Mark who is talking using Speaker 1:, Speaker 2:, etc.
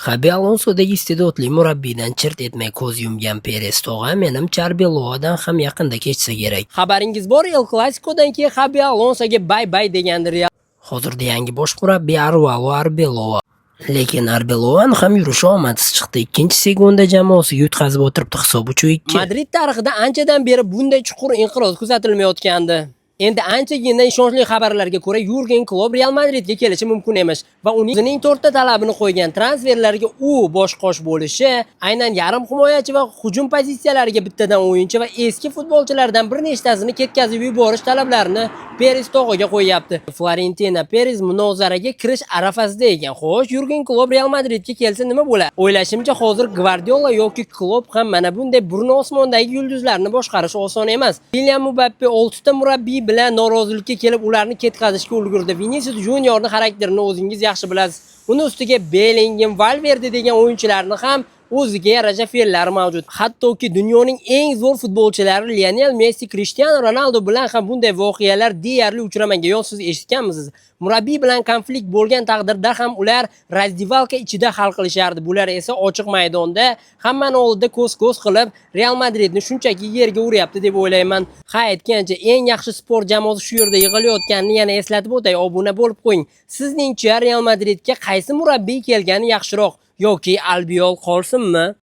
Speaker 1: Xabi Alonsodagi iste'dodli murabbiydan chirt etmay ko'z yumgan Peres tog'a menimcha Arbeloadan ham yaqinda kechsa kerak.
Speaker 2: Xabaringiz bor, El Clasicodan keyin Xabi Alonsoga bay-bay degandi Real.
Speaker 1: Hozirda yangi bosh murabbiy Alvaro Arbeloa. Lekin Arbeloani ham yurishi omadsiz chiqdi. Ikkinchi segunda jamoasi yutqazib o'tiribdi, hisob 3-2.
Speaker 2: Madrid tarixida anchadan beri bunday chuqur inqiroz kuzatilmayotgandi. Endi anchagina ishonchli xabarlarga ko'ra, Yurgen Klopp Real Madridga kelishi mumkin emish va uning o'zining to'rtta talabini qo'ygan transferlarga u bosh-qosh bo'lishi, aynan yarim himoyachi va hujum pozitsiyalariga bittadan o'yinchi va eski futbolchilardan bir nechtasini ketkazib yuborish talablarini Peres tog'aga qo'yyapti. Florentino Perez munozaraga kirish arafasida ekan. Xo'sh, Yurgen Klopp Real Madridga kelsa nima bo'ladi? O'ylashimcha, hozir Gvardiola yoki Klopp ham mana bunday burni osmondagi yulduzlarni boshqarish oson emas. Kylian Mbappe 6 ta murabbiy bilan norozilikka kelib, ularni ketkazishga ulgurdi. Vinicius Juniorning xarakterini o'zingiz yaxshi bilasiz. Uni ustiga Bellingham, Valverde degan o'yinchilarni ham o'ziga yarasha fe'llari mavjud. Hattoki dunyoning eng zo'r futbolchilari Lionel Messi, Cristiano Ronaldo bilan ham bunday voqealar deyarli uchramagan. Yo siz eshitganmisiz? Murabbiy bilan konflikt bo'lgan taqdirda ham ular раздевалка ichida hal qilishardi. Bular esa ochiq maydonda hammani oldida ko'z-ko'z qilib Real Madridni shunchaki yerga uryapti deb o'ylayman. Ha, aytgancha, eng yaxshi sport jamoasi shu yerda yig'ilayotganini yana eslatib o'tay, obuna bo'lib qo'ying. Sizningcha, Real Madridga qaysi murabbiy kelgani yaxshiroq yoki Albiol qolsinmi?